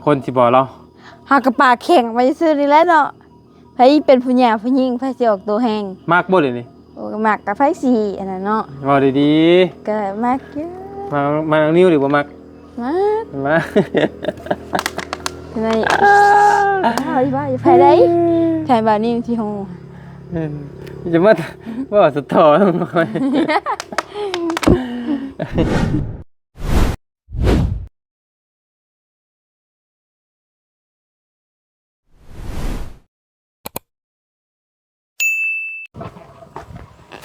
ຄົນຊິບໍ່ລາວ ເຮົາກໍປາກແຂງໄປຊື່ນີ້ແຫຼະເນາະ. ໃຜເປັນຜູ້ຫຍ່າຜູ້ຍິງ ໃຜຊິອອກໂຕແຮງ? ມັກບໍ່ດຽວນີ້? ໂອ້ ມັກກະໃຜຊິອັນນັ້ນເນາະ. ເວົ້າດີໆ. ກະມັກຢູ່. ມັກ ມັກນ້ອງນິວຫຼືບໍ່ມັກ? ມັກ ມັກ. ໃຜ ໃຜໃດ? ໃຜບ່າວນິວຊິຮູ້. ເອີ ຢ່າມາເວົ້າສະຕໍນ້ອງນ້ອຍ.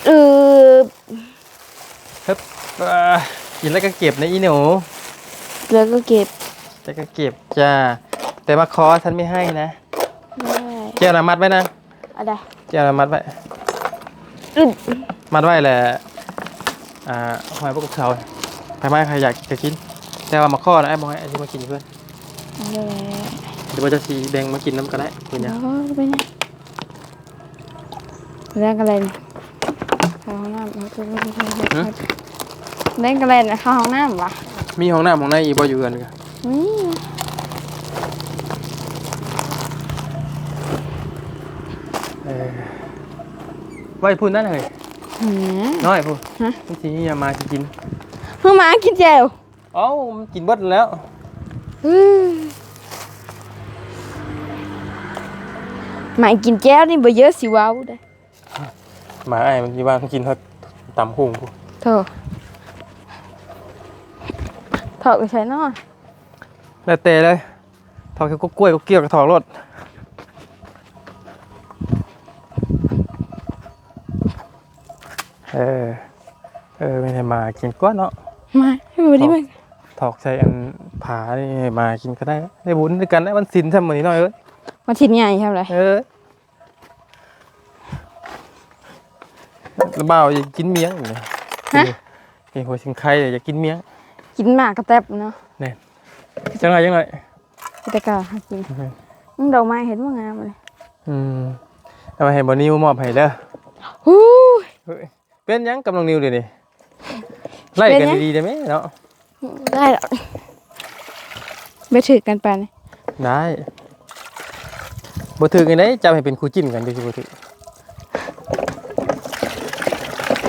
ອືບ ຮຶບ ອ່າ ກິນແລ້ວກໍເກັບນະອີ່ໜູ. ແລ້ວກໍເກັບ ແລ້ວກໍເກັບຈ້າ. ແຕ່ມາຂໍ ສັນມີໃຫ້ນະ. ໄດ້ ແກ້ວນະມັດໄວ້ນະ. ເອົາໄດ້ ຈະມັດໄວ້ ອືມ ມັດໄວ້ແຫຼະ. ອ່າ ຫອຍພວກເຂົາ ໃຜມາໃຜຢາກຈະກິນ ແຕ່ວ່າມາຂໍນະ ອ້າຍບໍ່ໃຫ້ ອ້າຍຊິມາກິນເພິ່ນ. ເອົາແຫຼະ ຫຼືວ່າຈະຊິແບ່ງມາກິນນຳກໍໄດ້ ເປັນຫຍັງ? ບໍ່ເປັນຫຍັງ. ແລ້ວກໍເລີຍ ເຂົ້າຫ້ອງນ້ຳ ເຮົາຈະ ຫຶ? ແລ້ວກໍເລີຍເຂົ້າຫ້ອງນ້ຳຫວາ? ມີຫ້ອງນ້ຳຫ້ອງໃນອີກບໍ່ຢູ່ເຮືອນ? ອືມ ເອີ ໄວ້ພຸ້ນນັ້ນເຮີ້ຍ. ຫືມ ນ້ອຍພຸ້ນ. ຮະ? ມັນຊິມີໝາຊິກິນ. ເຮົາໝາກິນແຈ່ວ. ເອົ້າ ມັນກິນເບິດແລ້ວ. ອືມ ໝາກິນແຈ່ວນີ້ບໍ່ເຢີະຊິເວົ້າເດ້. ໝາອ້າຍມັນຊິວ່າກິນຮອດຕຳຫຸ່ງພຸ້ນ. ໂທ້ ຖອກຢູ່ໃສເນາະ? ແລ້ວແຕ່ເລີຍ ຖອກຢູ່ກົກກ້ວຍກົກກ້ຽວກໍຖອກໂລດ. ເອີ ເອີ ແມ່ນໃຫ້ໝາກິນກ່ອນເນາະ. ໝາ ບໍ່ໄດ້ເບິ່ງ ຖອກໃສ່ອັນຜານີ້ໃຫ້ໝາກິນກໍໄດ້. ໄດ້ບຸນຄືກັນນະ ວັນສິນຊ່ຳມື້ນີ້ນ້ອຍເອີຍ. ວັນສິນໃຫຍ່ຊ່ຳໃດ? ເອີ ລະບ່າວຢາກກິນໝ້ຽງນີ້. ຮະ? ກິນຫົວສິງໄຄ ຢາກກິນໝ້ຽງ. ກິນໝາກກະແຕັບເນາະ. ແມ່ນ ຈັກໜ້ອຍ ຈັກໜ້ອຍ ແຕ່ກະຫາກິນ. ອືມ ດອກໄມ້ເຫັນບໍ່ງາມເລີຍ. ອືມ ເອົາໄວ້ໃຫ້ບ່າວນິວມອບໃຫ້ເດີ. ຫູ້ຍ ເປັນຫຍັງກັບນ້ອງນິວດຽວນີ້? ໄລ່ກັນດີໆໄດ້ແມເນາະ. ໄດ້ດອກ ບໍ່ຖືກກັນປານນີ້. ໄດ້ ບໍ່ຖືກຈັ່ງໃດ ຈັບໃຫ້ເປັນຄູ່ຈິ້ນກັນ ຈັ່ງຊິບໍ່ຖືກ.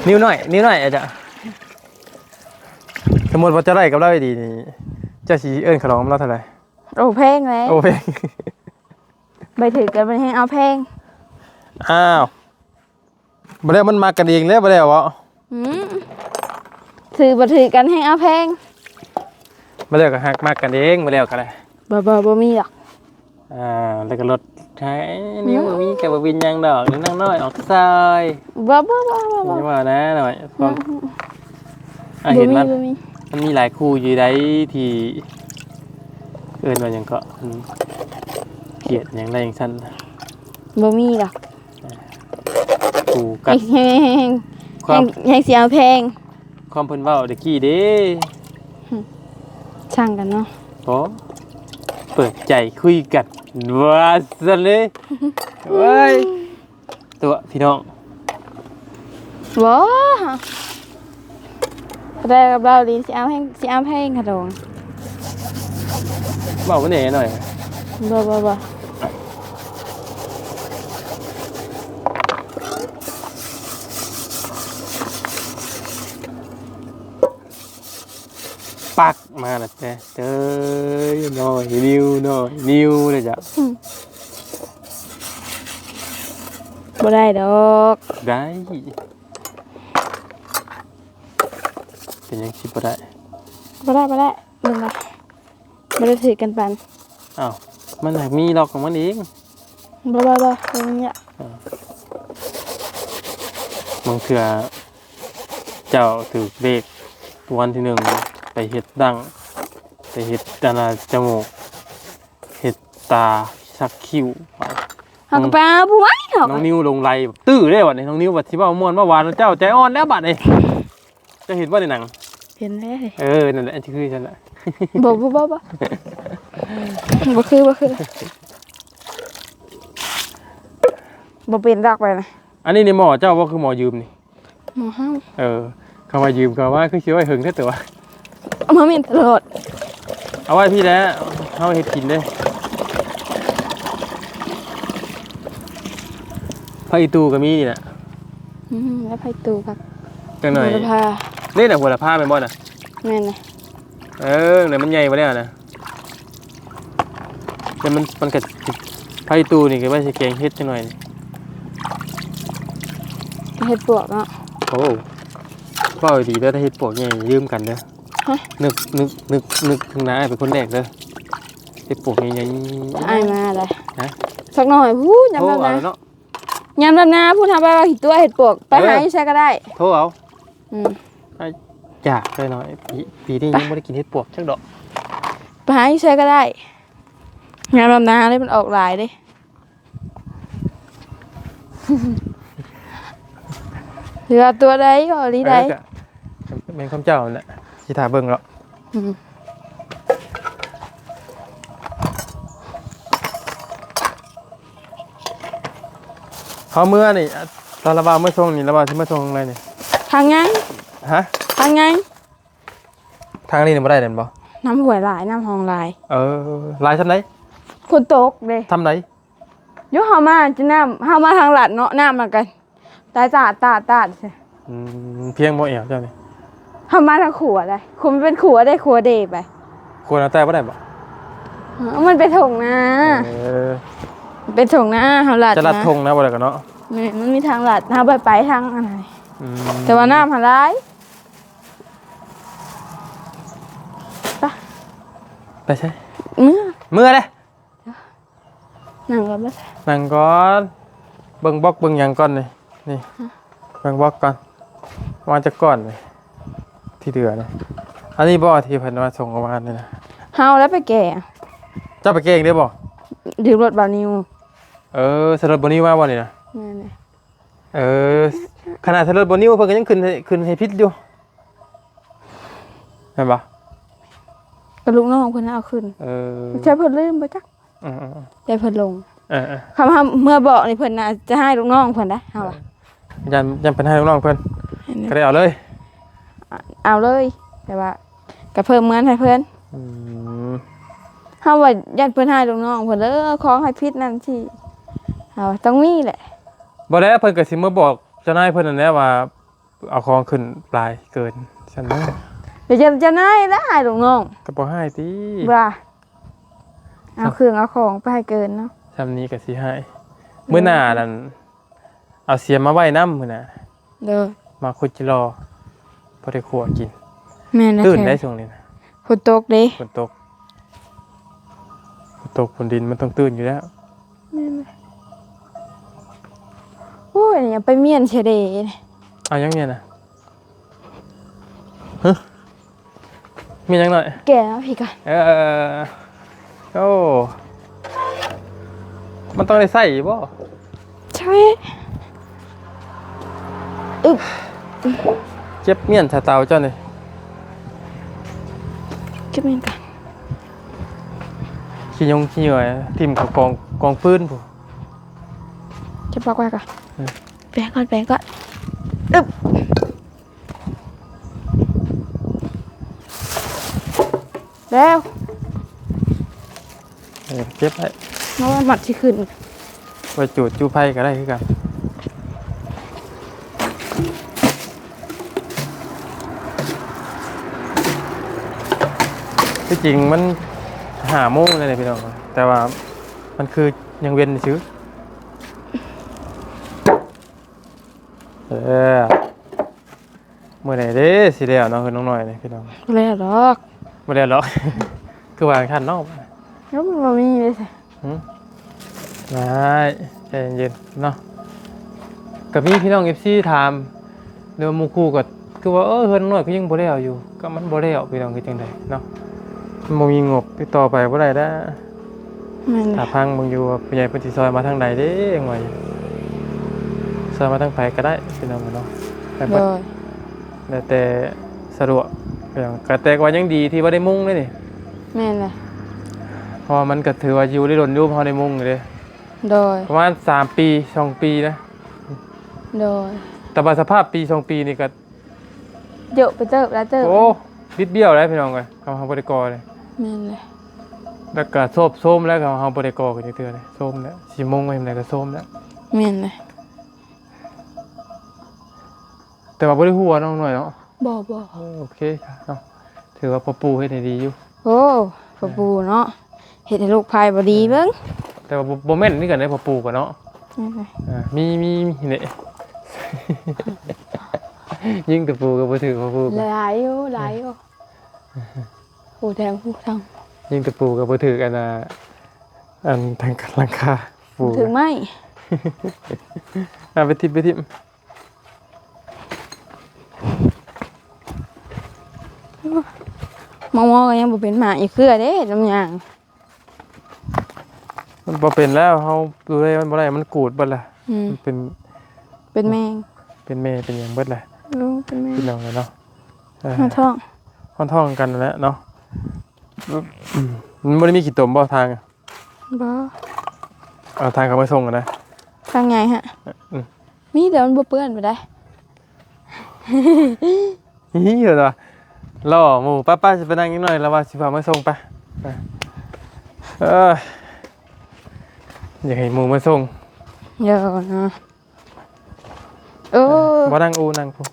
ນິວນ້ອຍ ນິວນ້ອຍ ອາຈານ ສົມມຸດວ່າເຈົ້າໄລ່ກັບລາວດີນີ້ ເຈົ້າຊິເອີ້ນຂະຫຼອງນຳລາວເທົ່າໃດ? ໂອ້ ແພງແຫຼະ. ໂອ້ ແພງ ບໍ່ຖືກກັນມັນແຮງເອົາແພງ. ອ້າວ ບໍ່ແລ້ວມັນມັກກັນເອງແລ້ວ ບໍ່ແລ້ວເບາະ? ອືມ ຖືບໍ່ຖືກກັນແຮງເອົາແພງ. ບໍ່ແລ້ວກໍຮັກມັກກັນເອງ ບໍ່ແລ້ວກໍໄດ້. ບໍ່ ບໍ່ ບໍ່ມີດອກ. ອ່າ ແລ້ວກໍລົດໃຫ້ ອືມ ນິວບໍ່ມີກໍບໍ່ເປັນຫຍັງດອກ ນາງນ້ອຍອອກຊອຍ. ບໍ່ ບໍ່ ບໍ່ ບໍ່ ບໍ່ ຢ່າວ່ານະນ້ອຍ. ອືມ ອ່າ ບໍ່ມີ ເຫັນມັນ ບໍ່ມີ ມັນມີຫຼາຍຄູ່ຢູ່ໃດທີ່ ເອີ້ນວ່າຫຍັງເກາະ ອືມ ກຽດຫຍັງໄດ້ຈັ່ງຊັ້ນ. ບໍ່ມີດອກ. ຄູ່ກັນ ແຮງ ຄວາມ ແຮງ ແຮງຊິເອົາແພງ. ຄວາມເພິ່ນເວົ້າຕະກີ້ເດ້ ຫຶ ຊ່າງກັນເນາະ. ບໍ່ ເປີດໃຈຄຸຍກັນ ວ່າຊັ້ນເລີຍ. ເວີ້ຍ ຕົວະພີ່ນ້ອງ. ບໍ່ ໄດ້ກັບລາວດີ ຊິເອົາແຮງ ຊິເອົາແພງຂະໂດງ. ເວົ້າມັນແດ່ໜ້ອຍ. ບໍ່ ບໍ່ ບໍ່. ປັກມາແລ້ວແຕ່ເຕີຍ ນ້ອຍນິວ ນ້ອຍນິວເດ້ອະ. ບໍ່ໄດ້ດອກ. ໄດ້. ເປັນຫຍັງຊິບໍ່ໄດ້? ບໍ່ໄດ້ ບໍ່ໄດ້ ເບິ່ງລະ ບໍ່ໄດ້ຖືກກັນປານ. ອ້າວ ມັນຫາກມີລັອກຂອງມັນເອງ. ບໍ່ ບໍ່ ບໍ່ ບໍ່ມີລະ. ບາງເທື່ອເຈົ້າຖືກເລກລາງວັນທີໜຶ່ງ ໄປເຮັດດັ້ງ ໄປເຮັດອັນນ່າ ຈະມູກ ເຮັດຕາ ສັກຄິ້ວ. ເຮົາກໍໄປຫາຜູ້ໃໝ່ເນາະ. ນ້ອງນິວຫຼົງໄຫຼ ຕື້ເດ້ບັດນີ້. ນ້ອງນິວບັດຊິເວົ້າມ່ວນເວົ້າຫວານນຳເຈົ້າ ໃຈອ່ອນແລ້ວບັດນີ້. ເຈົ້າເຫັນບໍ່ໃນໜັງ? ເຫັນແລ້ວ. ເອີ ນັ້ນແຫຼະ ຄືຊັ້ນລະ. ບໍ່ ບໍ່ ບໍ່ ບໍ່ ບໍ່ຄື ບໍ່ຄື ບໍ່ເປັນດອກໄປນະ. ອັນນີ້ນີ້ໝໍ້ເຈົ້າບໍ່ ຄືໝໍ້ຢືມນີ້? ໝໍ້ເຮົາ. ເອີ ຄຳວ່າຢືມ ຄຳວ່າຄືຊິໄວ້ເຫິງແທ້ຕົວະ. ເອົາມາເມັນຕະຫຼອດ. ເອົາໄວ້ພີ້ແຫຼະ. ເຮົາເຮັດກິນເດ້. ຜັກອີ່ຕູກໍມີນີ້ແຫຼະ. ອືມ ແລ້ວຜັກອີ່ຕູກັບ ຈັກໜ້ອຍ ໂຫລະພາ. ນີ້ນະ ໂຫລະພາແມ່ນບໍ່ນະ? ແມ່ນນະ. ເອີ ແລ້ວມັນໃຫຍ່ບໍ່ແລ້ວນະ? ແຕ່ມັນ ມັນກໍ ຜັກອີ່ຕູນີ້ກໍໄວ້ໃສ່ແກງເຫັດຈັກໜ້ອຍ. ເຫັດປວກເນາະ. ໂອ້ ເວົ້າດີເດີ ຖ້າເຫັດປວກໃຫຍ່ ຢືມກັນເດີ. ຮະ? ນຶກ ນຶກ ນຶກ ນຶກເຖິງນາຍເປັນຄົນແລກເດີ ເຫັດປວກໃຫຍ່ໆ. ອ້າຍມາເລີຍ. ຮະ? ສັກໜ້ອຍພຸ້ນ ຍາມນັ້ນນະ. ໂທເອົາເນາະ. ຍາມດຳນາພຸ້ນ ເຮົາໄປວ່າຂີ້ຕົວະເຫັດປວກ ໄປຫາ ເອີ ຢູ່ໃສກໍໄດ້ ໂທເອົາ. ອືມ ອ້າຍຢາກເລີຍເນາະ ປີ ປີນີ້ຍັງບໍ່ໄດ້ກິນເຫັດປວກຈັກດອກ. ໄປຫາຢູ່ໃສກໍໄດ້ ຍາມດຳນາເດ້ ມັນອອກຫຼາຍເດ້. ເຫຼືອຕົວໃດກໍອີ່ຫຼີໃດ. ເອີ ກໍແມ່ນຄວາມເຈົ້າຫັ້ນແຫຼະ ຊິຖ້າເບິ່ງເນາະ. ອືມ ເຮົາເມືອນີ້ ຕອນລາວວ່າເມືອສົ່ງນີ້ ລາວວ່າຊິເມືອສົ່ງທາງໃດນີ້? ທາງໃຫຍ່. ຮະ? ທາງໃຫຍ່. ທາງນີ້ນີ້ບໍ່ໄດ້ແມ່ນບໍ່? ນ້ຳຫ້ວຍຫຼາຍ ນ້ຳຮ່ອງຫຼາຍ. ເອີ ຫຼາຍສ່ຳໃດ? ຝົນຕົກເດ້. ສ່ຳໃດ? ຢູ່ເຮົາມາຈະນ້ຳ ເຮົາມາທາງລັດເນາະ ນ້ຳມັນກໍ ຕາຍຕາດຕາດຕາດ. ອືມ ພຽງບໍ່ແອວເຈົ້ານີ້? ເຮົາມາທາງຂົວໄດ໋ ຂົວມັນເປັນຂົວໄດ໋ ຂົວເດໄປ. ຂົວນະແຕະບໍ່ໄດ້ບໍ່? ເອີ ມັນເປັນທົ່ງນາ. ເອີ ເປັນທົ່ງນາ ເຮົາລັດ ຈະລັດທົ່ງນາບໍ່ໄດ້ກໍເນາະ. ແມ່ນ ມັນມີທາງລັດ ເຮົາໄປ ໄປທາງອັນນັ້ນ. ອືມ ແຕ່ວ່ານ້ຳຫັ້ນຫຼາຍ. ໄປ ໄປໃສ? ເມືອ ເມືອເດ້. ນັ່ງກ່ອນ ນັ່ງກ່ອນ ເບິ່ງບລັອກເບິ່ງຫຍັງກ່ອນນີ້ ນີ້ ຮະ ເບິ່ງບລັອກກ່ອນ ວ່າຈັກກ້ອນນີ້ ທີ່ເຫຼືອນີ້ ອັນນີ້ບໍ່ທີ່ເພິ່ນມາສົ່ງເມື່ອວານນີ້ນະ? ເຮົາແລ້ວໄປແກ່. ເຈົ້າໄປແກ່ເອງເດ້ບໍ່? ຢືມລົດບ່າວນິວ. ເອີ ໃສ່ລົດບ່າວນິວມາບໍ່ນີ້ນະ? ແມ່ນແຫຼະ. ເອີ ຂະໜາດໃສ່ລົດບ່າວນິວເພິ່ນກໍຍັງຂຶ້ນໃຫ້ ຂຶ້ນໃຫ້ຜິດຢູ່ ແມ່ນບໍ່? ກໍລູກນ້ອງເພິ່ນເອົາຂຶ້ນ. ເອີ ແຕ່ເພິ່ນລືມບໍ່ຈັກ. ອືມໆໆ ແຕ່ເພິ່ນຫຼົງ. ເອີໆ ຄຳເຮົາເມືອບອກນີ້ ເພິ່ນນ່າຈະຮ້າຍລູກນ້ອງເພິ່ນໄດ໋ ເຮົາວ່າ. ເອີ ຢ້ານ ຢ້ານເພິ່ນຮ້າຍລູກນ້ອງເພິ່ນ. ແມ່ນ ກໍໄດ້ເອົາເລີຍ ເອົາເລີຍ ແຕ່ວ່າກໍເພີ່ມເງິນໃຫ້ເພິ່ນ. ອືມ ເຮົາວ່າຢ້ານເພິ່ນຮ້າຍລູກນ້ອງເພິ່ນເດີ ຂອງໃຫ້ຜິດນັ້ນທີ່ ເຮົາວ່າຕ້ອງມີແຫຼະ. ບໍ່ແລ້ວ ເພິ່ນກໍຊິມາບອກເຈົ້ານາຍເພິ່ນນັ້ນແຫຼະວ່າ ເອົາຂອງຂຶ້ນຫຼາຍເກີນຊັ້ນເນາະ. ດຽວຈະ ຈະນາຍລະຮ້າຍລູກນ້ອງ ກໍບໍ່ຮ້າຍຕິ ວ່າເອົາເຄື່ອງເອົາຂອງໄປໃຫ້ເກີນເນາະ. ຊ່ຳນີ້ກໍຊິຮ້າຍ ມື້ໜ້ານັ້ນເອົາສຽມມາໄວ້ນຳ ມື້ໜ້າ. ໂດຍ ມາຂຸດຈິລໍ ພໍໄດ້ຂົ້ວກິນ. ແມ່ນແລ້ວ ຕື່ນໄດ໋ຊ່ວງນີ້ນະ ຝົນຕົກເດ້ ຝົນຕົກ ຝົນຕົກຝົນດິນມັນຕ້ອງຕື່ນຢູ່ແລ້ວ. ແມ່ນແຫຼະ. ໂອ້ຍ ອັນນີ້ເອົາໄປມ້ຽນເສຍເດ. ເອົາຫຍັງມ້ຽນນະ? ຮະ? ມ້ຽນຫຍັງໜ້ອຍ? ແກະເອົາພີ້ກ່ອນ. ເອີ ໂອ້ ມັນຕ້ອງໄດ້ໃຊ້ຢູ່ບໍ່? ໃຊ້. ອຶບ ເຈັບມ້ຽນຊະເຕົາເຈົ້ານີ້. ເກັບມ້ຽນກ່ອນ. ຂີ້ຍົງຂີ້ເຫຍື້ອຖິ້ມເຂົ້າກອງ ກອງຟືນພຸ້ນ. ເກັບປອກໄວ້ກ່ອນ. ອືມ ແປງກ່ອນ ແປງກ່ອນ. ອຶບ ແລ້ວ. ເອີ ເກັບໄວ້ ເອົາໄວ້ມັດຊິຂຶ້ນ ໄວ້ຈູດຈູໄຟກໍໄດ້ຄືກັນ. ທີ່ຈິງມັນຫ້າໂມງແລ້ວນີ້ພີ່ນ້ອງ ແຕ່ວ່າມັນຄືຍັງເວັນຊື່. ເອີ ມື້ໃດເດ້ຊິແລ້ວເນາະ ເຮືອນນ້ອງນ້ອຍນີ້ພີ່ນ້ອງ? ບໍ່ແລ້ວດອກ ບໍ່ແລ້ວດອກ. ຄືວ່າຈັ່ງຊັ້ນເນາະ? ແລ້ວມັນບໍ່ມີເດ້. ຫຶ? ໄດ້ ໃຈເຢັນໆ ເນາະ. ກໍມີພີ່ນ້ອງເອັຟຊີຖາມ ຫຼືວ່າໝູ່ຄູ່ກໍຄືວ່າ ເອີ ເຮືອນນ້ອງນ້ອຍຄືຍັງບໍ່ແລ້ວຢູ່. ກໍມັນບໍ່ແລ້ວພີ່ນ້ອງ ເຮັດຈັ່ງໃດເນາະ? ມັນບໍ່ມີງົບ ຕິດຕໍ່ໄປບໍ່ໄດ້ແລ້ວ. ແມ່ນ ຖ້າຟັງເບິ່ງຢູ່ວ່າຜູ້ໃຫຍ່ເພິ່ນຊິຊ່ອຍມາທາງໃດເດ້ ຫວຍ ຊ່ອຍມາທາງໃຜກໍໄດ້ພີ່ນ້ອງເນາະ ແລ້ວແຕ່ສະດວກ. ກໍແຕ່ວ່າຍັງດີທີ່ວ່າໄດ້ມຸງເດ້ນີ້. ແມ່ນແຫຼະ ເພາະວ່າມັນກໍຖືວ່າຢູ່ໄດ້ດົນຢູ່ ເຮົາໄດ້ມຸງເດ້. ໂດຍ ປະມານສາມປີ ສອງປີນະ. ໂດຍ ແຕ່ວ່າສະພາບປີ ສອງປີນີ້ກໍ ເຍາະໄປເຕີບ ຫຼາຍເຕີບ. ໂອ້ ບິດບ້ຽວແລ້ວພີ່ນ້ອງເອີຍ ເຮົາ ເຮົາບໍ່ໄດ້ກໍ່ເລີຍ. ແມ່ນແຫຼະ. ແລ້ວກໍໂຊບໂຊມແລ້ວ ເຮົາ ເຮົາບໍ່ໄດ້ກໍ່ກັນຈັກເທື່ອເລີຍ ໂຊມແລ້ວ ຊິມຸງໄວ້ຍາມໃດກໍໂຊມແລ້ວ. ແມ່ນເລີຍ. ແຕ່ວ່າບໍ່ໄດ້ຮົ່ວເນາະ ນ້ອງນ້ອຍເນາະ. ບໍ່ ບໍ່. ເອີ ໂອເຄເນາະ ຖືວ່າພໍ່ປູ່ເຮັດໃຫ້ດີຢູ່. ໂອ້ ພໍ່ປູ່ເນາະ ເຮັດໃຫ້ລູກໃພ້ບໍ່ດີເບິ່ງ. ແຕ່ວ່າບໍ່ ບໍ່ແມ່ນຄືກັນເດ້ ພໍ່ປູ່ກໍເນາະ. ແມ່ນເລີຍ. ເອີ ມີ ມີ ມີນີ້ ຍິງຕະປູກໍບໍ່ຖືກພໍ່ປູ່ກໍ ຫຼາຍຢູ່ ຫຼາຍຢູ່. ຜູ້ແທງຜູ້ທາງ ຍິງຕະປູກໍບໍ່ຖືກ ອັນນ່າ ອັນທາງຫຼັງຄາປູ ຖືກໄມ້. ເອົາໄປຖິ້ມ ໄປຖິ້ມ. ໝາກມໍກໍຍັງບໍ່ເປັນໝາກອີກເທື່ອເດ້ ນ້ຳຍາງ. ມັນບໍ່ເປັນແລ້ວ ເຮົາດູແລມັນບໍ່ໄດ້ ມັນກູດເບິດແລ້ວ. ອືມ ມັນເປັນ ເປັນແມງ ເປັນແມງ ເປັນຫຍັງເບິດແລ້ວ. ໂອ້ ເປັນແມງ ພີ່ນ້ອງເອີຍເນາະ. ເອີ ຮອດທ້ອງ ຮອດທ້ອງກັນນັ້ນແຫຼະເນາະ. ອືມ ມັນບໍ່ໄດ້ມີຂີ້ຕົມບໍ່ທາງ? ບໍ່. ເອົາທາງເຂົາມາສົ່ງຫັ້ນນະ ທາງໃຫຍ່ຫັ້ນ. ອືມ ມີແຕ່ມັນບໍ່ເປື້ອນປານໃດ. ອີ ເພິ່ນວ່າລໍໝູ່ ໄປໆ ຊິໄປນັ່ງອີກໜ້ອຍ ລາວວ່າຊິພາມາສົ່ງ ໄປ. ເອີ ຢາກໃຫ້ໝູ່ມາສົ່ງ. ເອີ ເນາະ. ເອີ ເອີ ບໍ່ນັ່ງອູ່ ນັ່ງພຸ້ນ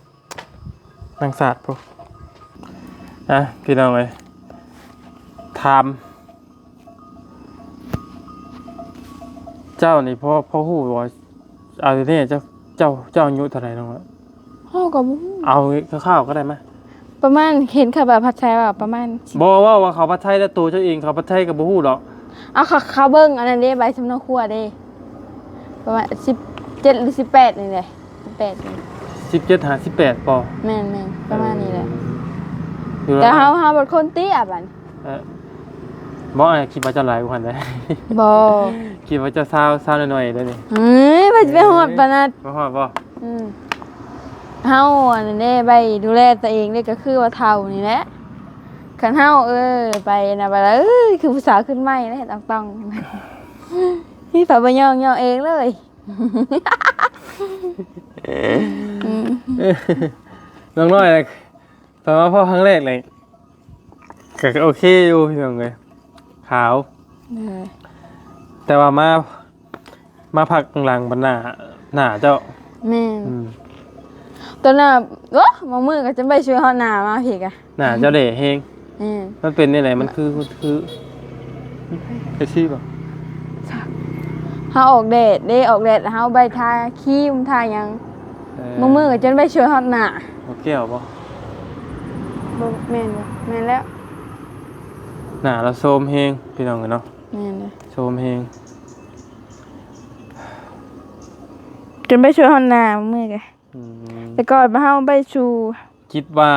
ນັ່ງສາດພຸ້ນ. ອ່ະ ພີ່ນ້ອງເອີຍ ຖາມ ເຈົ້ານີ້ພໍ ພໍຮູ້ບໍ່ວ່າ ເອົາແທ້ໆ ເຈົ້າ ເຈົ້າ ເຈົ້າອາຍຸເທົ່າໃດນ້ອງ? ເຮົາກໍບໍ່ຮູ້ ເອົາຄ່າວໆ ກໍໄດ້ມາ. ປະມານ ເຫັນເຂົາວ່າພັດໄທວ່າປະມານສິບ ບໍ່ ເວົ້າວ່າເຂົາພັດໄທ ແລ້ວໂຕເຈົ້າເອງເຂົາພັດໄທກໍບໍ່ຮູ້ດອກ. ເອົາ ເຂົາ ເຂົາເບິ່ງອັນນັ້ນເດ້ ໃບສຳເນົາຄົວເດ້ ປະມານສິບເຈັດ ຫຼື ສິບແປດນີ້ແຫຼະ ສິບແປດນີ້ ສິບເຈັດຫາສິບແປດບໍ່? ແມ່ນໆ ປະມານນີ້ແຫຼະ. ເອີ ຢູ່ ແຕ່ເຮົາ ເຮົາເປັນຄົນເຕ້ຍບັດ ເອີ ບໍ່ ຄິດວ່າເຈົ້າຫຼາຍກວ່າຫັ້ນເດ້. ບໍ່ ຄິດວ່າເຈົ້າສາວ ສາວນ້ອຍໆເດ້ນີ້. ເອີຍ ວ່າຊິໄປຮອດປານນັ້ນ ບໍ່ຮອດບໍ່? ອືມ ເຮົາອັນນັ້ນເດ້ ໄວ້ດູແລຕົວເອງເດ້ ກໍຄືວ່າເຖົ້ານີ້ແຫຼະ. ຄັນເຮົາ ເອີ ໄປນະ ບາດ ເອີຍ ຄືຜູ້ສາວຂຶ້ນໃໝ່ເດ້ ຕ້ອງໆ ມີໃຜບໍ່ຍ້ອງ ຍ້ອງເອງເລີຍ. ອືມ ນ້ອງນ້ອຍ ຕອນມາພໍ້ຄັ້ງແລກນີ້ ກໍໂອເຄຢູ່ ພີ່ນ້ອງເອີຍ ຂາວ. ເອີ ແຕ່ວ່າມາ ມາພັກຫຼັງບັດໜ້າ ໜ້າເຈົ້າ. ແມ່ນ ອືມ ຕອນໜ້າ ໂອ້ ບາງມື້ກໍຈົນໄປຊ່ວຍຮອດໜ້າມາພີ້ກະ ໜ້າເຈົ້າແດ່ແຮງ. ແມ່ນ ມັນເປັນແນວໃດ? ມັນຄື ຄື ຄື ແທັກຊີບໍ່? ເຮົາອອກແດດເດ້ ອອກແດດ ເຮົາໄປທາຄຣີມທາຫຍັງ. ເອີ ບາງມື້ກໍຈົນໄປຊ່ວຍຮອດໜ້າ. ບໍ່ແກ້ວບໍ່? ບໍ່ແມ່ນບໍ່? ແມ່ນແລ້ວ. ໜ້າລາວໂຊມແຮງ ພີ່ນ້ອງເອີຍເນາະ. ແມ່ນເດ້ ໂຊມແຮງ ຈົນໄປຊ່ວຍຮອດໜ້າບາງມື້ກະ. ອືມ ແຕ່ກ່ອນເຮົາໄປສູ່ ຄິດວ່າ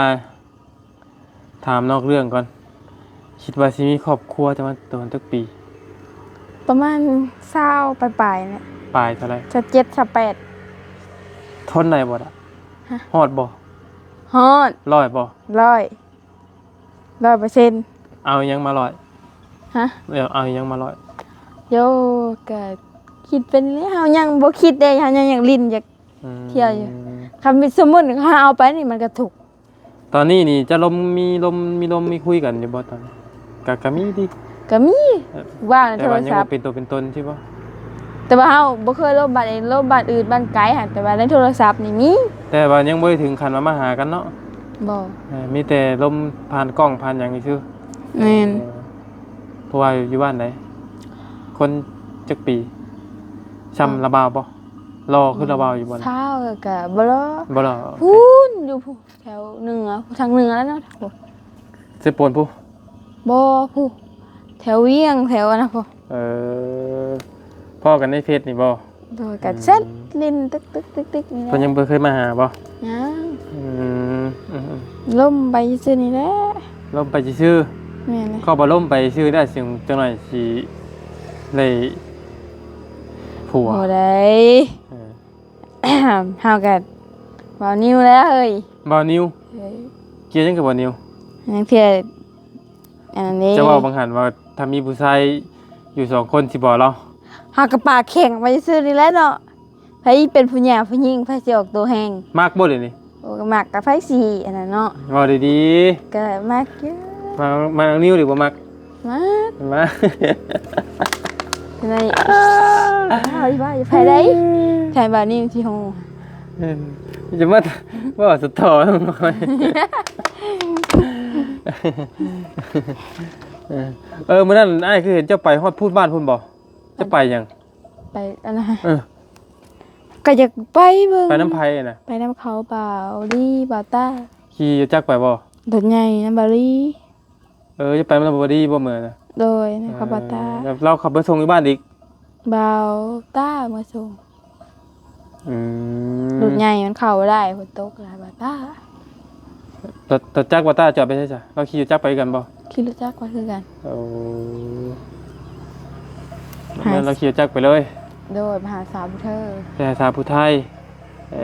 ຖາມນອກເລື່ອງກ່ອນ ຄິດວ່າຊິມີຄອບຄົວຈະມາຕອນຈັກປີ? ປະມານຊາວປາຍໆ ແຫຼະ. ປາຍເທົ່າໃດ? ຊາວເຈັດ ຊາວແປດ. ທົນໄດ້ບໍ່ລະ? ຮະ? ຮອດບໍ່? ຮອດ. ຮ້ອຍບໍ່? ຮ້ອຍ ຮ້ອຍເປີເຊັນ. ເອົາຫຍັງມາຮ້ອຍ? ຮະ? ເອົາ ເອົາຫຍັງມາຮ້ອຍ? ໂຢ ກະຄິດໄປແລ້ວ ເຮົາຍັງບໍ່ຄິດເດ້ ເຮົາຍັງຢາກຫຼິ້ນ ຢາກ ອືມ ທ່ຽວຢູ່. ຄັນມີສົມມຸດເຮົາເອົາໄປນີ້ມັນກະທຸກ. ຕອນນີ້ນີ້ຈະລົມ ມີລົມ ມີລົມມີຄຸຍກັນຢູ່ບໍ່ຕອນນີ້? ກະ ກະມີຕິ? ກະມີ ເອີ ວ່າງໂທລະສັບ ແຕ່ວ່າຍັງບໍ່ເປັນຕົວເປັນຕົນຊິບໍ່? ແຕ່ວ່າເຮົາບໍ່ເຄີຍລົມບ້ານເອງ ລົມບ້ານອື່ນບ້ານໄກຫັ້ນ ແຕ່ວ່າໃນໂທລະສັບນີ້ມີ. ແຕ່ວ່າຍັງບໍ່ໄດ້ເຖິງຂັ້ນວ່າມາຫາກັນເນາະ? ບໍ່. ເອີ ມີແຕ່ລົມຜ່ານກ້ອງຜ່ານຫຍັງຊື່. ແມ່ນ. ເອີ ເພາະວ່າຢູ່ບ້ານໃດ? ຄົນຈັກປີ? ສ່ຳລາວບ່າວບໍ່? ຫຼໍ່ຄືລາວບ່າວຢູ່ບໍ່? ຊາວກະບໍ່ຫຼໍ່. ບໍ່ຫຼໍ່. ໂອເຄ ພຸ້ນ ຢູ່ພຸ້ນ ແຖວເໜືອ ທາງເໜືອແລ້ວເນາະ. ເຊໂປນພຸ້ນ? ບໍ່ ພຸ້ນ ແຖວວຽງ ແຖວອັນນັ້ນພຸ້ນ. ເອີ ພໍ້ກັນໃນເຟສນີ້ບໍ່? ໂດຍ ກະແຊັດຫຼິ້ນຕຶກໆໆໆນີ້ແຫຼະ. ເພິ່ນຍັງບໍ່ເຄີຍມາຫາບໍ່? ຍັງ. ອືມ ອືມໆ ລົມໄປຊື່ໆນີ້ແຫຼະ. ລົມໄປຊື່ໆ. ແມ່ນແຫຼະ. ເຂົາວ່າລົມໄປຊື່ໄດ້ ຈັກໜ້ອຍຊິໄດ້ຜົວ. ບໍ່ໄດ້. ເອີ ເຮົາກໍເວົ້ານິວແລ້ວເຮີ້ຍ. ເວົ້ານິວ? ເອີ ກ່ຽວຫຍັງກັບເວົ້ານິວ? ລາງເທື່ອ ອັນນີ້ ເຈົ້າເວົ້າບາງຫັ້ນວ່າ ຖ້າມີຜູ້ຊາຍຢູ່ສອງຄົນຊິບໍ່ລາວ? ເຮົາກໍປາກແຂງໄປຊື່ນີ້ແຫຼະເນາະ. ໃຜເປັນຜູ້ຫຍ່າຜູ້ຍິງ ໃຜຊິອອກໂຕແຮງ? ມັກບໍ່ດຽວນີ້? ໂອ້ ກໍມັກ ກໍໃຜຊິອັນນັ້ນເນາະ. ເວົ້າດີໆ. ກໍມັກຢູ່. ມັກ ມັກນ້ອງນິວຫຼືບໍ່ມັກ? ມາ ມາ ໃນ ອ້າວ ຢ່າວ່າ ຢ່າໃຜໄດ້ ໃຜວ່ານີ້ຊິໂຫ ເອີ ຢ່າມາເວົ້າສະຕໍນ້ອງນ້ອຍ ເອີ ເອີ ມື້ນັ້ນອ້າຍຄືເຫັນເຈົ້າໄປຮອດພູດບ້ານພຸ້ນບໍ່? ເຈົ້າໄປຫຍັງ? ໄປອັນນັ້ນ ເອີ ກໍຢາກໄປເບິ່ງ ໄປນຳໃຜນະ? ໄປນຳເຂົາ ບ່າວລີ ບ່າວຕ້າ ຂີ່ລົດຈັກໄປບໍ່? ລົດໃຫຍ່ນຳບ່າວລີ ເອີ ຈະໄປນຳບ່າວລີບໍ່ມື້ນະ? ໂດຍ ນຳເຂົາ ເອີ ບ່າວຕ້າ ແລ້ວລາວຂັບໄປສົ່ງຢູ່ບ້ານອີກ? ບ່າວຕ້າມາສົ່ງ ອືມ ລົດໃຫຍ່ມັນເຂົ້າບໍ່ໄດ້ ຝົນຕົກຫຼາຍ ບ່າວຕ້າ ລົດ ລົດຈັກບ່າວຕ້າຈອດໄປໃສຊະ? ລາວຂີ່ລົດຈັກໄປຄືກັນບໍ່? ຂີ່ລົດຈັກໄປຄືກັນ ໂອ້ ແມ່ນລາວຂີ່ລົດຈັກໄປເລີຍ ໂດຍ ໄປຫາສາວຜູ້ເທີ ໄປຫາສາວຜູ້ໄທ ເອີ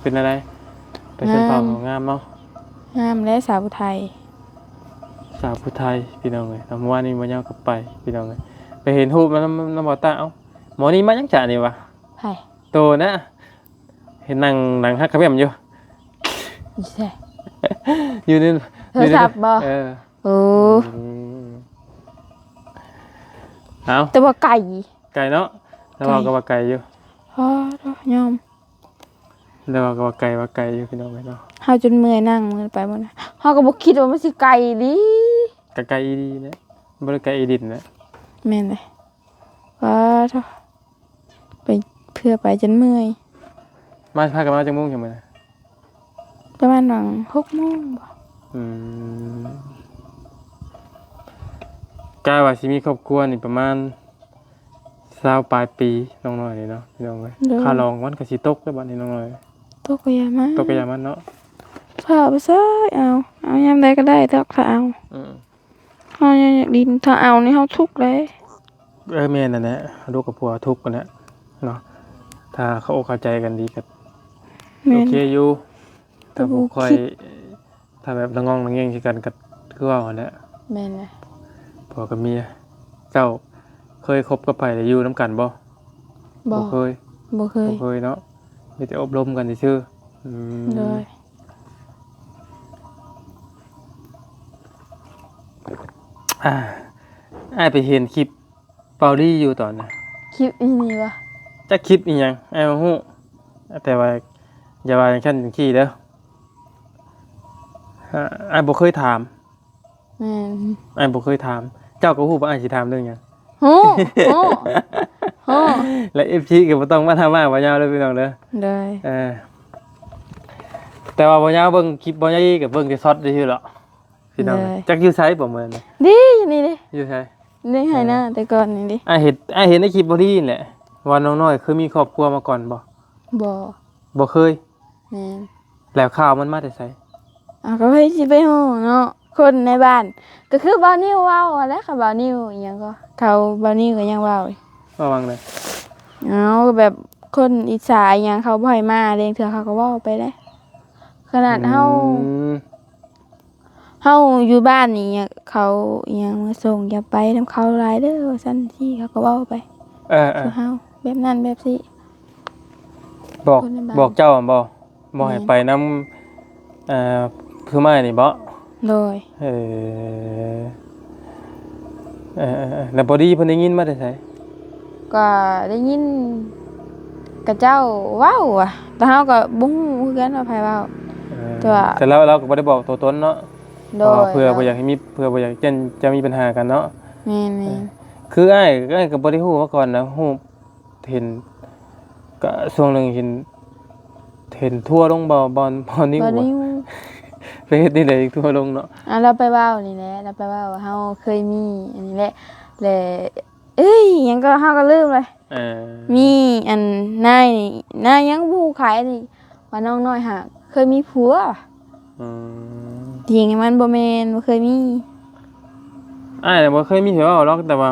ເປັນແນວໃດ? ໄປຊົນເຜົ່າ ງາມ ງາມເນາະ ງາມແຫຼະສາວຜູ້ໄທ ສາວຜູ້ໄທ ພີ່ນ້ອງເອີຍ ເນາະ ມື້ວານນີ້ບໍ່ຍາວກໍໄປ ພີ່ນ້ອງເອີຍ ໄປເຫັນຮູບນຳ ນຳ ນຳບ່າວຕ້າ ເອົ້າ ໝໍນີ້ມາຫຍັງຈະນີ້ວະ? ໃຜ? ໂຕນະ ເຫັນນັ່ງ ນັ່ງຮັກກະແໝ້ມຢູ່ ຢູ່ໃສ? ຢູ່ໃນ ໂທລະສັບບໍ່? ເອີ ໂອ້ ອືມ ເອົາ ແຕ່ວ່າໄກ ໄກເນາະ ແຕ່ວ່າ ໄກ ກໍວ່າໄກຢູ່ ອໍ ຍອມ ແຕ່ວ່າກໍວ່າໄກ ວ່າໄກຢູ່ ພີ່ນ້ອງເອີຍເນາະ ເຮົາຈົນເມື່ອຍນັ່ງ ໄປໝົດ ເຮົາກໍບໍ່ຄິດວ່າມັນຊິໄກອີ່ຫຼີ ກໍໄກອີ່ຫຼີແຫຼະ ບໍ່ໄດ້ໄກອີ່ດິນນະ ແມ່ນເລີຍ ປາໂທ ໄປ ເພື່ອໄປຈົນເມື່ອຍ ມາ ພາກັນມາຈັກໂມງຊັ້ນມື້ນະ? ປະມານຫວ່າງຫົກໂມງບໍ? ອືມ ກະວ່າຊິມີຄອບຄົວນີ້ປະມານຊາວປາຍປີ ນ້ອງນ້ອຍນີ້ເນາະ ພີ່ນ້ອງເອີຍ ໂດຍ ຄ່າລອງມັນກໍຊິຕົກແລ້ວບັດນີ້ ນ້ອງນ້ອຍ ຕົກກໍຢ່າມາ ຕົກກໍຢ່າມາເນາະ ພາໄປໃສ ເອົາ ເອົາຍາມໃດກໍໄດ້ດອກ ຖ້າເອົາ ອືມ ເຮົາຍັງຢາກຫຼິ້ນ ຖ້າເອົານີ້ເຮົາທຸກເດ້ ເອີ ແມ່ນນັ້ນແຫຼະ ລູກກັບຜົວທຸກຫັ້ນແຫຼະເນາະ ຖ້າເຂົ້າອົກເຂົ້າໃຈກັນດີກໍ ແມ່ນ ໂອເຄຢູ່ ແຕ່ ຖ້າບໍ່ ບໍ່ຄ່ອຍ ຄິດ ຖ້າແບບລະງອງລະແງງໃສ່ກັນກໍຄືເວົ້າຫັ້ນແຫຼະ ແມ່ນແຫຼະ ຜົວກັບເມຍ ເຈົ້າເຄີຍຄົບກັບໃຜ ແລ້ວຢູ່ນຳກັນບໍ່? ບໍ່ ບໍ່ເຄີຍ ບໍ່ເຄີຍ ບໍ່ເຄີຍເນາະ ມີແຕ່ອົບຮົມກັນຊື່ໆ ອືມ ໂດຍ ອ່າ ອ້າຍໄປເຫັນຄລິບເປົາລີຢູ່ຕອນນະ ຄລິບອີ່ຫຍັງວະ? ຈັກຄລິບອີ່ຫຍັງ ອ້າຍບໍ່ຮູ້ ແຕ່ວ່າຢ່າວ່າຈັ່ງຊັ້ນຈັ່ງຊີ້ເດີ ອ້າຍບໍ່ເຄີຍຖາມ ແມ່ນ ອ້າຍບໍ່ເຄີຍຖາມ ເຈົ້າກໍຮູ້ວ່າອ້າຍຊິຖາມເລື່ອງຫຍັງ? ຮູ້ ຮູ້ ຮູ້ ແລະ ເອັຟຊີ ກໍບໍ່ຕ້ອງມາຖາມວ່າບໍ່ຍາວເດີພີ່ນ້ອງເດີ ໂດຍ ເອີ ແຕ່ວ່າບໍ່ຍາວເບິ່ງຄລິບບໍ່ຍາວກໍເບິ່ງແຕ່ຊັອດຊື່ໆເນາະ ພີ່ນ້ອງ ໂດຍ ຈັກຢູ່ໃສບໍ່ມື້ນັ້ນ? ນີ້ ຢູ່ນີ້ເດ້ ຢູ່ໃສ? ໃນໄຮ່ນາ ເອີ ແຕ່ກ່ອນນີ້ເດ້ ອ້າຍເຫັນ ອ້າຍເຫັນໃນຄລິບພໍດີນີ້ແຫຼະ ວ່ານ້ອງນ້ອຍເຄີຍມີຄອບຄົວມາກ່ອນບໍ່? ບໍ່ ບໍ່ເຄີຍ ແມ່ນ ແລ້ວຂ່າວມັນມາແຕ່ໃສ? ອ້າວ ກໍໃຜຊິໄປຮູ້ເນາະ ຄົນໃນບ້ານ ກໍຄືບ່າວນິວເວົ້າຫັ້ນແຫຼະ ຄັນບ່າວນິວອີ່ຫຍັງກໍ ເຂົາບ່າວນິວກໍຍັງເວົ້າ ເວົ້າວ່າໃດ? ເອົາ ກໍແບບຄົນອິດສາອີ່ຫຍັງ ເຂົາບໍ່ໃຫ້ມາ ລາງເທື່ອເຂົາກໍເວົ້າໄປເດ້ ຂະໜາດເຮົາ ອືມ ເຮົາຢູ່ບ້ານນີ້ ເຂົາອີ່ຫຍັງມາສົ່ງ ຢ່າໄປນຳເຂົາຫຼາຍເດີ ວ່າຊັ້ນຊີ້ ເຂົາກໍເວົ້າໄປ ເອີໆ ໃສ່ເຮົາ ແບບນັ້ນແບບຊີ້ ບອກ ຄົນໃນບ້ານ ບອກເຈົ້າຫັ້ນບໍ່? ບໍ່ໃຫ້ ແມ່ນ ໄປນຳ ເອີ ຜູ້ໝ້າຍນີ້ບໍ? ໂດຍ ເອີ ເອີໆໆ ແລ້ວພໍດີເພິ່ນໄດ້ຍິນມາແຕ່ໃສ? ກໍໄດ້ຍິນເຂົາເຈົ້າເວົ້າວ່າ ແຕ່ເຮົາກໍບໍ່ຮູ້ຄືກັນວ່າໃຜເວົ້າ ເອີ ແຕ່ວ່າ ແຕ່ລາວ ລາວກໍບໍ່ໄດ້ບອກຕົວຕົນເນາະ ໂດຍ ເພາະວ່າເພື່ອບໍ່ຢາກໃຫ້ມີ ເພື່ອບໍ່ຢາກ ຢ້ານຈະມີບັນຫາກັນເນາະ ແມ່ນໆ ເອີ ຄືອ້າຍ ອ້າຍກໍບໍ່ໄດ້ຮູ້ມາກ່ອນນະ ຮູ້ ເຫັນ ກະຊ່ວງໜຶ່ງເຫັນ ເຫັນທົວລົງບ່ອນ ບ່ອນ ບ່ອນນິວ ບ່ອນນິວ ໄປເຮັດແນວໃດ ທົວລົງເນາະ ອ່າ ລາວໄປເວົ້ານີ້ແຫຼະ ລາວໄປເວົ້າວ່າເຮົາເຄີຍມີອັນນີ້ແຫຼະ ແລະ ເອີຍ ຫຍັງກໍ ເຮົາກໍລືມເລີຍ ເອີ ມີອັນນາຍ ນາຍຫຍັງບໍ່ຮູ້ຂາຍອັນນີ້ ວ່ານ້ອງນ້ອຍຫາເຄີຍມີຜົວ ອືມ ຈິງມັນບໍ່ແມ່ນ ບໍ່ເຄີຍມີ ອ້າຍນະບໍ່ເຄີຍມີໃຜເວົ້າດອກ ແຕ່ວ່າ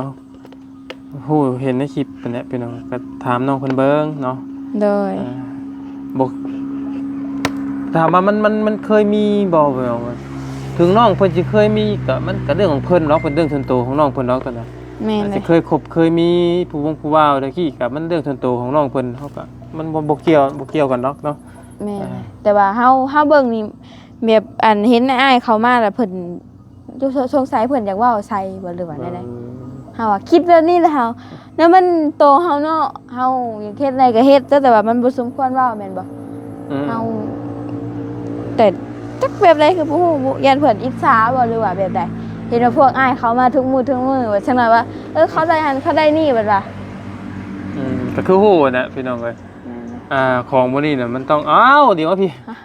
ຮູ້ເຫັນໃນຄລິບຫັ້ນແຫຼະ ພີ່ນ້ອງ ກໍຖາມນ້ອງເພິ່ນເບິ່ງເນາະ ໂດຍ ເອີ ບໍ່ ຖາມວ່າມັນ ມັນ ມັນເຄີຍມີບໍ່ ພີ່ນ້ອງ ເຖິງນ້ອງເພິ່ນຊິເຄີຍມີ ກໍ ມັນກໍເລື່ອງຂອງເພິ່ນເນາະ ເປັນເລື່ອງສ່ວນໂຕຂອງນ້ອງເພິ່ນເນາະ ກໍນະ ແມ່ນ ອາດຈະເຄີຍຄົບເຄີຍມີຜູ້ວົງຜູ້ບ່າວແຕ່ກີ້ ກໍມັນເລື່ອງສ່ວນໂຕຂອງນ້ອງເພິ່ນ ເຮົາກໍ ມັນບໍ່ ບໍ່ກ່ຽວ ບໍ່ກ່ຽວກັນດອກເນາະ ແມ່ນ ອ່າ ແຕ່ວ່າເຮົາ ເຮົາເບິ່ງນີ້ ແບບ ອັນ ເຫັນອ້າຍເຂົ້າມາແລ້ວເພິ່ນ ຢູ່ ສົງໄສເພິ່ນຢາກເວົ້າໃສ່ບໍ່ ຫຼືວ່າແນວໃດ? ເອີ ເຮົາວ່າຄິດແບບນີ້ແຫຼະເຮົາ ແລ້ວມັນໂຕເຮົາເນາະ ເຮົາຢາກເຮັດໃດກໍເຮັດ ແຕ່ ແຕ່ວ່າມັນບໍ່ສົມຄວນເວົ້າແມ່ນບໍ່? ອືມ ເຮົາ ແຕ່ຈັກແບບໃດຄືບໍ່ຮູ້ ຢ້ານເພິ່ນອິດສາບໍ່ ຫຼືວ່າແບບໃດ? ເຫັນວ່າພວກອ້າຍເຂົາມາທຸກມື້ທຸກມື້ ວ່າຊັ້ນວ່າ ເອີ ເຂົາໄດ້ຫັ້ນເຂົາໄດ້ນີ້ ເພິ່ນວ່າ ອືມ ກໍຄືຮູ້ນະພີ່ນ້ອງເອີຍ ແມ່ນ ອ່າ ຂອງພວກນີ້ນະມັນຕ້ອງ ອ້າວ ດຽວມາພີ້ ຮະ?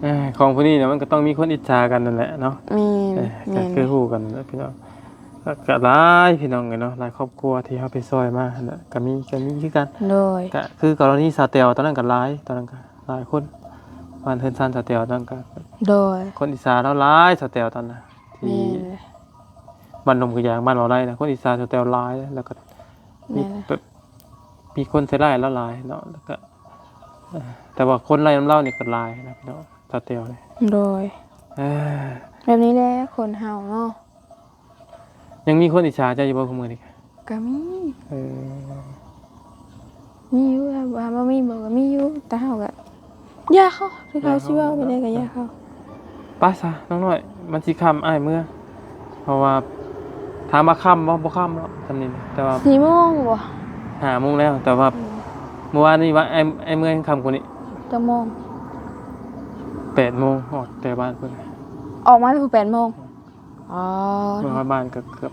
ເອີ ຂອງພວກນີ້ນະ ມັນກໍຕ້ອງມີຄົນອິດສາກັນນັ້ນແຫຼະເນາະ ແມ່ນ ເອີ ແມ່ນ ກໍຄືຮູ້ກັນແຫຼະພີ່ນ້ອງ ກໍ ກໍຫຼາຍພີ່ນ້ອງເອີຍເນາະ ຫຼາຍຄອບຄົວທີ່ເຮົາໄປຊ່ອຍມາຫັ້ນນະ ກໍມີ ກໍມີຄືກັນ ໂດຍ ກໍຄືກໍລະນີສາວແຕວຕອນນັ້ນກໍຫຼາຍ ຕອນນັ້ນກໍຫຼາຍຄົນ ບ້ານເຮືອນຊານສາວແຕວຕອນນັ້ນກໍ ໂດຍ ຄົນອິດສາລາວຫຼາຍ ສາວແຕວຕອນນັ້ນ ທີ່ ແມ່ນ ບ້ານໜຸ່ມກະຢາງ ບ້ານເວົ້າໄດ້ນະ ຄົນອິດສາສາວແຕວຫຼາຍ ແລ້ວກໍມີ ແມ່ນ ແບບ ມີຄົນໃສ່ຮ້າຍລາວຫຼາຍເນາະ ແລ້ວກໍ ເອີ ແຕ່ວ່າຄົນໄລ່ນຳລາວນີ້ກໍຫຼາຍນະພີ່ນ້ອງ ສາວແຕວນີ້ ໂດຍ ເອີ ແບບນີ້ແຫຼະຄົນເຮົາເນາະ ຍັງມີຄົນອິດສາເຈົ້າຢູ່ບໍ່ ຄຸມື້ນີ້? ກໍມີ ເອີ ມີຢູ່ ວ່າບໍ່ມີບໍ່ກໍມີຢູ່ ແຕ່ເຮົາກໍ ຢ່າເຂົາ ຄືເຂົາຊິເວົ້າໄປໄດ້ກໍຢ່າເຂົາ ໄປຊະນ້ອງນ້ອຍ ມັນຊິຄ່ຳ ອ້າຍເມືອ ເພາະວ່າ ຖາມວ່າຄ່ຳບໍ່? ບໍ່ຄ່ຳດອກ ສ່ຳນີ້ ແຕ່ວ່າ ສີ່ໂມງບໍ່? ຫ້າໂມງແລ້ວ ແຕ່ວ່າ ອືມ ມື້ວານນີ້ວ່າ ອ້າຍ ອ້າຍເມືອຍັງຄ່ຳກວ່ານີ້ ຈັກໂມງ? ແປດໂມງ ອອກແຕ່ບ້ານພຸ້ນ ອອກມາແຕ່ພຸ້ນແປດໂມງ ອໍ ເມືອຮອດບ້ານກໍເກືອບ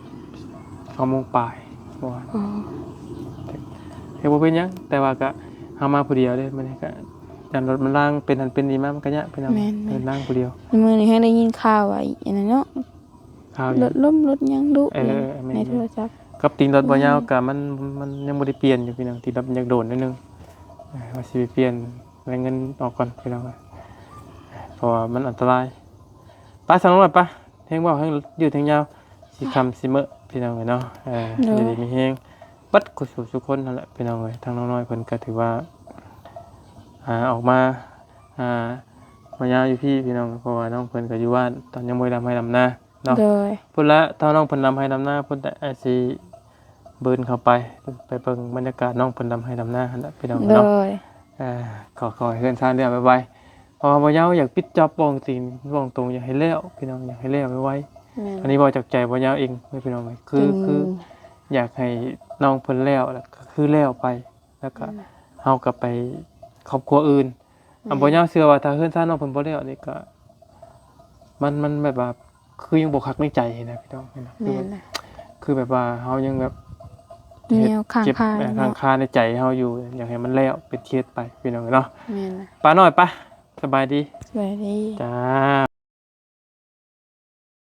ສອງໂມງປາຍເມື່ອວານ ເອີ ແຕ່ບໍ່ເປັນຫຍັງ ແຕ່ວ່າກະເຮົາມາຜູ້ດຽວເດ້ ມື້ນີ້ກະຢ້ານລົດມັນລາງ ເປັນຫັ້ນເປັນນີ້ມາ ມັນກະຍາກພີ່ນ້ອງ ແມ່ນໆ ເດີນທາງຜູ້ດຽວ ມື້ນີ້ແຮງໄດ້ຍິນຂ່າວວ່າອັນນັ້ນເນາະ ຂ່າວຫຍັງ? ລົດລົ້ມລົດຫຍັງດຸ ເອີ ແມ່ນໆ ໃນໂທລະສັບ ກັບຕິງລົດບໍ່ຍາວ ແມ່ນ ກະມັນ ມັນຍັງບໍ່ໄດ້ປ່ຽນຢູ່ພີ່ນ້ອງ ຕິງລົດມັນຍັງໂດນໜ້ອຍໜຶ່ງ ເອີ ວ່າຊິໄປປ່ຽນ ໄດ້ເງິນອອກກ່ອນພີ່ນ້ອງ ເພາະວ່າມັນອັນຕະລາຍ ໄປຊະນ້ອງນ້ອຍ ໄປ ແຮງເວົ້າແຮງຍືດແຮງຍາວ ຊິຄ່ຳຊິເມີພີ່ນ້ອງເອີຍເນາະ ເອີ ໂດຍ ຢູ່ດີມີແຮງເບິດຄູ່ສູ່ທຸກຄົນຫັ້ນແຫຼະພີ່ນ້ອງເອີຍ ທາງນ້ອງນ້ອຍເພິ່ນກໍຖືວ່າ ອ່າ ອອກມາ ອ່າ ມາຍາມຢູ່ພີ້ພີ່ນ້ອງ ເພາະວ່ານ້ອງເພິ່ນກໍຢູ່ບ້ານ ຕອນຍັງບໍ່ໄດ້ດຳໄຮ່ດຳນາເນາະ ໂດຍ ພຸ້ນລະ ຖ້ານ້ອງເພິ່ນດຳໄຮ່ດຳນາພຸ້ນ ແຕ່ອາດຊິບືນເຂົ້າໄປ ໄປເບິ່ງບັນຍາກາດນ້ອງເພິ່ນດຳໄຮ່ດຳນາຫັ້ນແຫຼະພີ່ນ້ອງເນາະ ໂດຍ ອ່າ ຂໍ ຂໍໃຫ້ເຮືອນຊານແລ້ວໄວໆ ເພາະວ່າບໍ່ເຍົາຢາກປິດຈອບ ເວົ້າຈິງ ເວົ້າຕົງ ຢາກໃຫ້ແລ້ວພີ່ນ້ອງ ຢາກໃຫ້ແລ້ວໄວໆ ແມ່ນ ອັນນີ້ເວົ້າຈາກໃຈບໍ່ເຍົາເອງເດີພີ່ນ້ອງເອີຍ ຄື ຄືຢາກໃຫ້ນ້ອງເພິ່ນແລ້ວ ແລ້ວກໍຄືແລ້ວໄປ ແລ້ວກໍ ແມ່ນ ເຮົາກໍໄປຄອບຄົວອື່ນ ແມ່ນ ອຳ ບໍ່ເຍົາເຊື່ອວ່າຖ້າເຮືອນຊານນ້ອງເພິ່ນບໍ່ແລ້ວນີ້ກໍ ມັນ ມັນແບບວ່າ ຄືຍັງບໍ່ຄັກໃນໃຈນະພີ່ນ້ອງ ຄື ແມ່ນນະ ຄືແບບວ່າເຮົາຍັງແບບ ມີແນວຄ້າງຄາ ເຮັດເຈັບ ຢູ່ເນາະ ເອີ ຄ້າງຄາໃນໃຈເຮົາຢູ່ ຢາກໃຫ້ມັນແລ້ວເປັນເຂດໄປພີ່ນ້ອງເນາະ ແມ່ນນະ ປ້ານ້ອຍ ໄປ ສະບາຍດີ ສະບາຍດີ ຈ້າ.